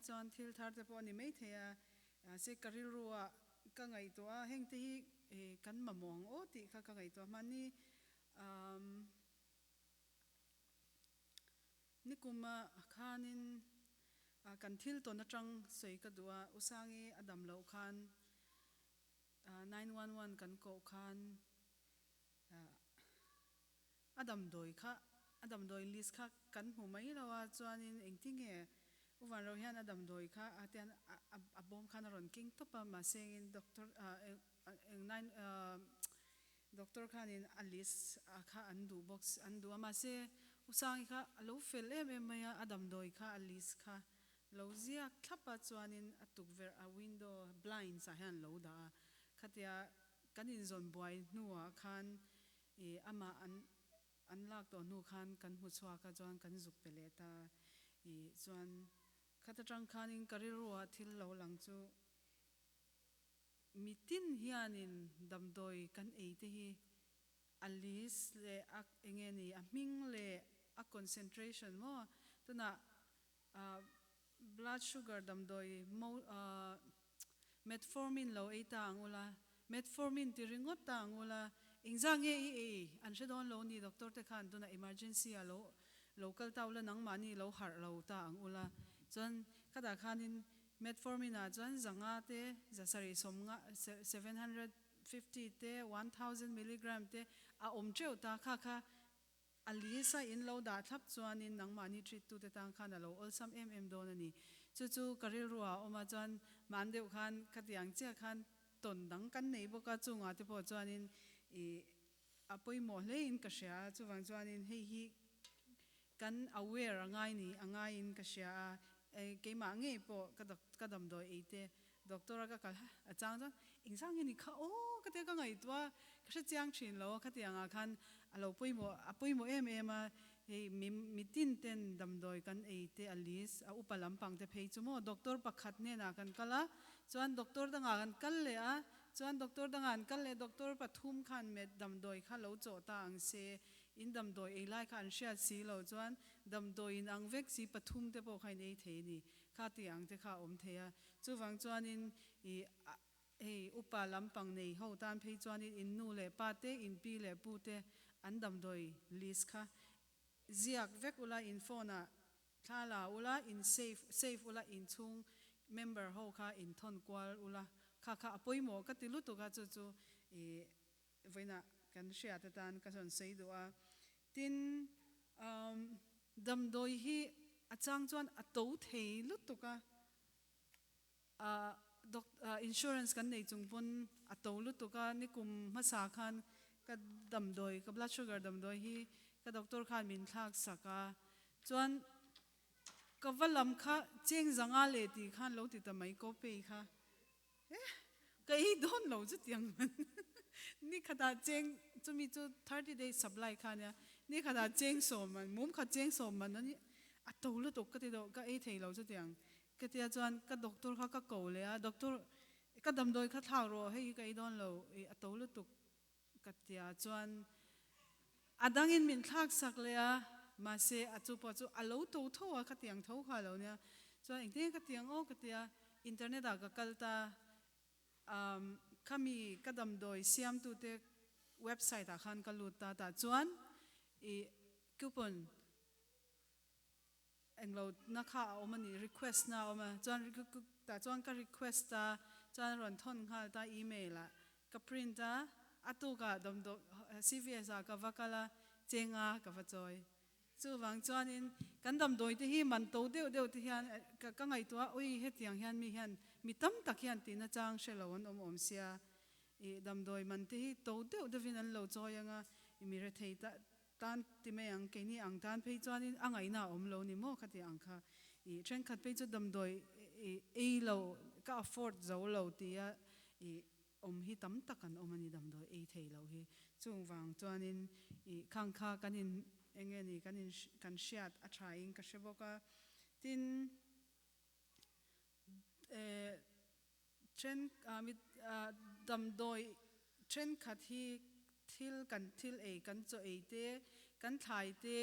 chuan thil thar te pawh a ni maithei a, mahse ka rilru ah ka ngaihtuah a, heng te hi kan mamawh ang aw tih kha ka ngaihtuah hmani umm Nikuma khanin kan thil tawn atang sawi ka duh a, Usangi a dam loh khan 911 kan koh khan a damdawi kha a damdawi list kha kan hmu mai lo a, chuanin engtinge U Vanro hian a damdawi kha a tian a bawm khan a rawn keng tawp a, mahse engin doctor eng nine Doctor khanin a list a kha an duh bawk an duh a mahse U Sangi kha a lo fel em em mai a, a damdawi kha a list kha lo ziak thlap a chuanin a tukverh a window blinds ah hian lo dah a, khatia kan inzawn buai hnuah khan ih amah an an lak tawh hnu khan kan hmu chhuak a chuan kan zuk pe leh ta ih chuan khata tang khanin ka rilruah thil lo lang chu Mitin hianin damdawi kan ei te hi a list leh a enge ni a hming leh a concentration maw tunah blood sugar damdawi mo metformin lo ei ta ang ula metformin ti ringawt ta ang ula engzah nge i ei an hre dawn lo ni doctor te khan tunah emergency ah lo lo kal ta ula nangmahni lo harh lo ta ang ula chuan khatah khanin Metformin ah chuan 500 te, 750, 750 te, 1000 milligram te a awm teuh ta. Kha kha a list a in lo dah thlap chuanin nangmahni treat tute tan khan a lo awlsam em em dawn a ni. Chu chu ka rilru ah a awm a, chuan man deuh khan khatiang chiah khan tawn dang kan nei bawk a, chungah te pawh chuanin ih a pawimawh hle in ka hria a, chuvang chuanin hei hi kan aware a ngai ni a ngaiin ka hria a, keimah ngei pawh ka ka damdawi ei te doctor a ka kal a chang chuan engzang nge ni kha aw ka tia ka ngaihtuah a, ka hre chiang thin lo a khatiang ah khan a lo pawimawh a pawimawh em em a, hei mi mitin ten damdawi kan ei te a list a upa lampang te phei chu maw doctor pakhat hnenah kan kal a chuan doctor dangah kan kal leh a chuan doctor dangah an kal leh doctor pathum khan met damdawi kha lo chawh ta ang se In damdawi ei lai kha an hriat si lo chuan damdawi in ang vek si pathum te pawh kha in ei thei a ni. Kha tih ang te kha a awm thei a. Chuvang chuanin i hei upa lampang nei ho tan phei chuanin in nu leh pa te, in pi leh pu te an damdawi list kha ziak vek ula in phone ah thla la ula, in save save ula in chhung member ho kha in thawn kual ula kha kha a pawimawh ka ti lutuk a chu chu i Vawiinah kan hriat atan ka rawn sawi duh a, tin damdawi hi a chang chuan a to thei lutuk a, insurance kan nei chung pawn a to lutuk a, nikum hmasa khan ka damdawi ka blood sugar damdawi hi ka doctor khan min thlak sak a, chuan ka va lam kha cheng zanga leh tih khan lo ti ta mai ko pay kha. Eh, ka ei dawn lo chu tiang man. Ni khatah cheng, chumi chu 30 days supply kha ania, ni khatah cheng sawm man, mum khat cheng sawm man ani, a to lutuk ka ti deuh, ka ei thei lo chu tiang. Ka tia chuan ka doctor kha ka ko leh a, doctor, ka damdawi kha thlak rawh, hei hi ka ei dawn lo, ih a to lutuk ka tia chuan a dangin min thlak sak leh a, mahse a chu pawh chu a lo to tho a, khatiang tho kha a lo nia, chuan engtin nge ka tiang aw ka tia, internet ah ka kal ta, umm khami ka damdawi siamtute website ah khan ka lut ta, tah chuan ih coupon Englo na kha a awm a ni, request na a awm a, chuan tah chuan ka request a, chuan a rawn thawn nghal ta email ah, ka print a, a tukah dawmdaw CVS ah ka va kal a, chenga ka va chawi. Chuvang chuanin kan damdawi te hi man to deuh deuh te hian ka ngaihtuah a, ui hetiang hian mi hian mi tam tak hian tihna chang hre lo an awm awm sia, ih damdawi man te hi to deuh deuhin an lo chawi anga, mi rethei ta Tan ti mai ang, keini ang tan phei chuanin a ngaihna a awm lo ni maw kha tih ang kha. Ih thenkhat phei chu damdawi ih ei lo, ka afford zo lo tia ih awm hi tam tak an awm a ni damdawi ei thei lo hi. Chung vang chuanin ih khang kha kan in eng nge ni kan in kan hriat a tha in ka hre bawk a. Tin eh then mit damdawi thenkhat hi thil kan thil ei kan chaw ei te kan thlai te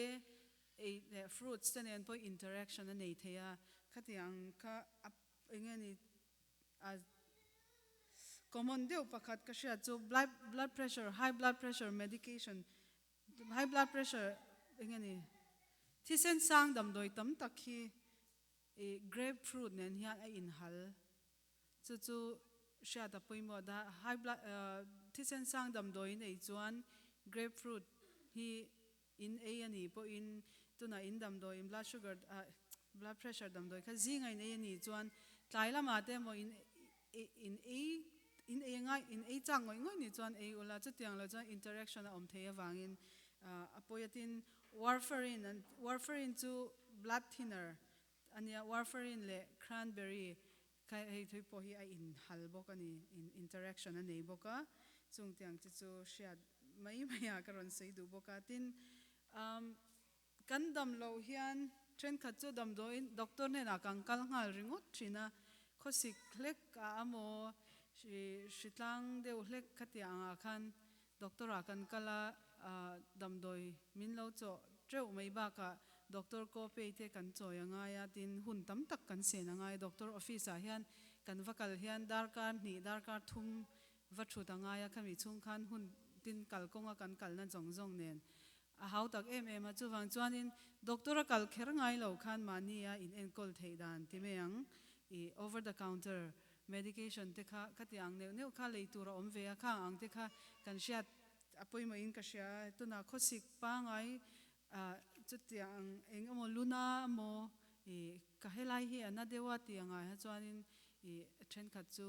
ei leh fruits te nen pawh interaction a nei thei a. Khatiang kha a enge ni a common deuh pakhat ka hriat chu blood pressure, high blood pressure medication, high blood pressure enge ni thisen sang damdawi tam tak hi ih grapefruit nen hian a inhal. Chu chu hriat a pawimawh da high blood thisen sang damdawi nei chuan grapefruit hi In ei a nih pawhin tunah in damdawi in blood sugar blood pressure damdawi kha zinga in ei a nih chuan tlai lamah te emaw in in ei in ei ngai in ei chak ngawih ngawih nih chuan ei ula chutiang lo chuan interaction a awm thei avangin a pawi atin warfarin an warfarin chu blood thinner a nia warfarin leh cranberry kha hei thui pawh hi a inhal bawk a ni, interaction a nei bawk a, chung tiang te chu hriat mai mai a ka rawn sawi duh bawk a. Tin, kan dam loh hian thenkhat chu damdawiin doctor hnenah kan kal nghal ringawt thin a, khawsik hlek a amaw hritlang deuh hlek khatiang angah khan Doctor ah kan kal a, damdawi min lo chawh teuh mai bakah doctor copay te kan chawi a ngai a, tin hun tam tak kan sen a ngai. Doctor office ah hian kan va kal hian darkar hnih darkar thum va thut a ngai a, khami chhung khan hun tin kalkawnga kan kalna zawng zawng nen a hau tak em em a. Chuvang chuanin doctor a kal kher ngai lo khan mahni a in enkawl theih dan ti mai ang i over the counter Medication te kha khati ang neuh neuh kha lei tur a awm ve a, khang ang te kha kan hriat a pawimawhin ka hria a, tunah khawsik pangai ah chutiang eng emaw luna emaw ih ka helai hi a na deuh a tih angai ha chuanin ih thenkhat chu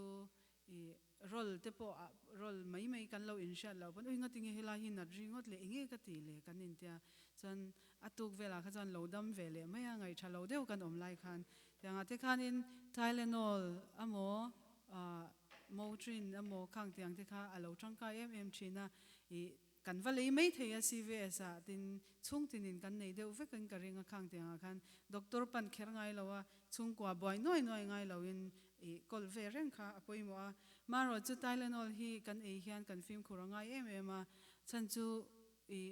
ih roll te pawh ah roll mai mai kan lo inhriat loh pawn ui ngatinge helai hi nat ri ngawt leh enge ka tih le kan intia chuan a tuk velah kha chuan lo dam ve leh mai a, ngaihṭha lo deuh kan awm lai khan Tiangah te khanin Tylenol emaw Motrin emaw khang tiang te kha a lo tangkai em em thin a, ih kan va lei mai thei a CVS ah tin chhung tinin kan nei deuh vek in ka ring a khang tiangah khan doctor pan kher ngai lo a chhungkua buai nuai nuai ngai lo in ih kawlh ve reng kha a pawimawh a. Marawh chu Tylenol hi kan ei hian kan fimkhur a ngai em em a chhan chu ih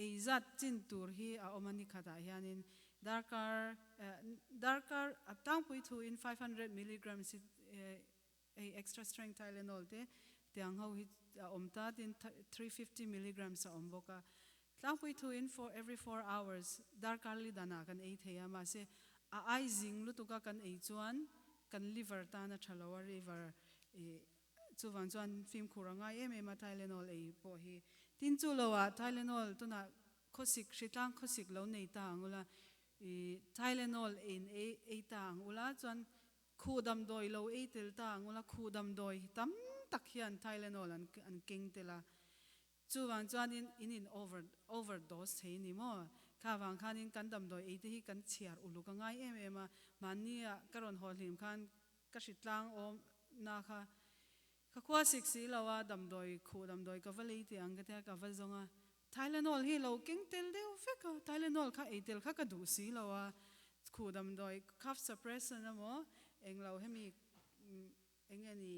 Ei zat chin tur hi a awm a ni khatah hianin darkar darkar a tlangpui thuin 500 milligrams hi ei extra strength Tylenol te tiang ho hi a awm ta tin 350 milligrams a awm bawk a. Tlangpui thuin for every 4 hours darkar li danah kan ei thei a mahse a ai zing lutuka kan ei chuan kan liver tan a tha lo a liver Chuvang chuan fimkhur a ngai em em a Tylenol ei pawh hi. Tin chu lo ah Tylenol tunah khawsik hritlang khawsik lo nei ta ang ula i Tylenol ein ei ei ta ang ula chuan khuh damdawi lo ei tel ta ang ula khuh damdawi tam tak hian Tylenol an an keng tel a. Chuvang chuanin in in over overdose thei ni maw? Kha vang khanin kan damdawi ei te hi kan chhiar uluk a ngai em em a mahni ah ka rawn haw hlim khan Ka hritlang awm na kha ka khua sik si lo a, damdawi khuh damdawi ka va lei teh ang ka tia ka va zawng a, Tylenol hi lo keng tel deuh vek a, Tylenol kha ei tel kha ka duh si lo a, khuh damdawi cough suppressant emaw englo hemi eng nge ni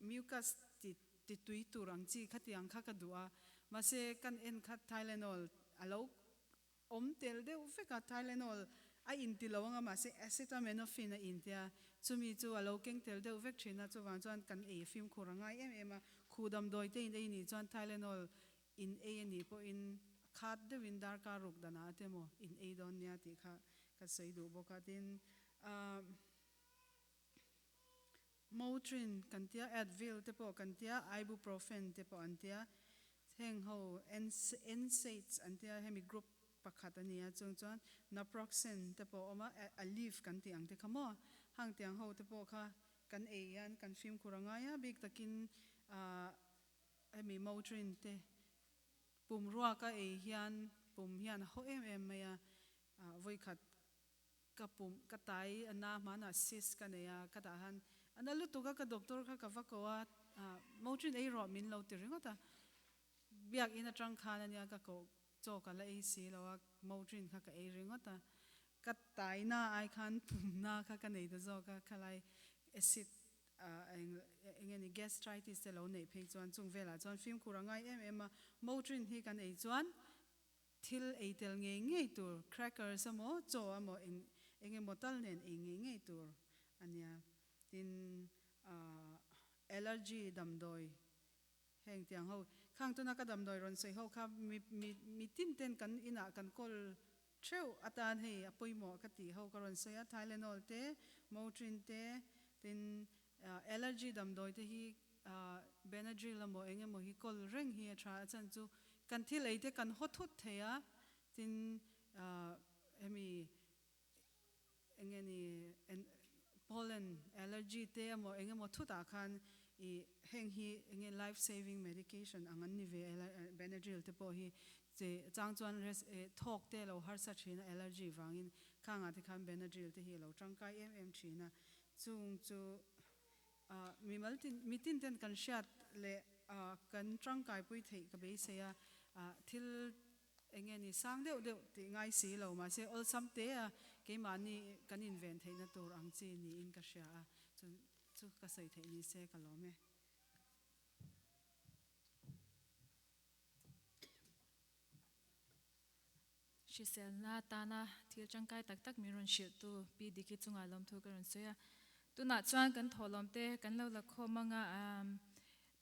mucus ti ti tui tur ang chi khatiang kha ka duh a, mahse kan en kha Tylenol a lo Awm tel deuh vek a, Tylenol a inti lo anga mahse acetaminophen a inti a, chumi chu a lo keng tel deuh vek thin a, chuvang chuan kan ei fimkhur a ngai em em a, khuh damdawi te in ei nih chuan Tylenol in ei a nih pawhin khat deuhin darkar ruk danah te maw in ei dawn nia tih kha ka sawi duh bawk a, tin ah Motrin kan tia, Advil te pawh kan tia, Ibuprofen te pawh an tia, heng ho NSAIDs an tia, hemi group pakhat a nia, chung chuan Naproxen te pawh a awm a, Aleve kan tih ang te kha maw, hang tiang ho te pawh kha kan ei hian kan fimkhur a ngai a, bik takin hemi Motrin te pumrua ka ei hian pum hian a haw em em mai a, vawikhat Ka pum ka tai a na hmanah cyst ka nei a, ka dah han a na lutuk a, ka doctor kha ka va ko a, Motrin ei rawh min lo ti ringawt a, biakin atang khan ania ka koh chaw ka la ei si lo a, Motrin kha ka ei ringawt a, ka tai na ai khan pum na kha ka nei ta zawk a, khalai acid eng enge ni gastritis te lo neih phei chuan chung velah chuan fimkhur a ngai em em a, Motrin hi kan ei chuan Thil ei tel ngei ngei tur, crackers emaw, chaw emaw eng Engemaw tal nen ei ngei ngei tur a nia. Tin, allergy damdawi heng tiang ho, khang tuna ka damdawi rawn sawi ho kha mi mi mi tin ten kan inah kan kawl theuh atan hei a pawimawh ka tih ho ka rawn sawi a, Tylenol te, Motrin te, tin allergy damdawi te hi Benadryl emaw eng emaw hi kawl reng hi a tha a chan chu kan thil ei te kan haw thut thei a, tin hemi eng nge ni pollen allergy te emaw eng emaw thutah khan ih heng hi eng nge life saving medication ang an ni ve Benadryl te pawh hi che chang chuan thawk te a lo harsa thin a allergy vangin khangah te khan Benadryl te hi a lo tangkai em em thin a chung chu mimal tin mitin ten kan hriat leh kan tangkaipui theih ka beisei a thil Eng nge ni sang deuh deuh tih ngai si lo mahse awlsam te a keimahni kan inven theihna tur ang chi niin ka hria a, chu chu ka sawi theih ni se ka lawm e. Hriselna tana thil tangkai tak tak min rawn hrilhtu Pi Diki chungah lawmthu ka rawn sawi a. Tunah chuan kan thawhlawm te kan lo la khawm anga.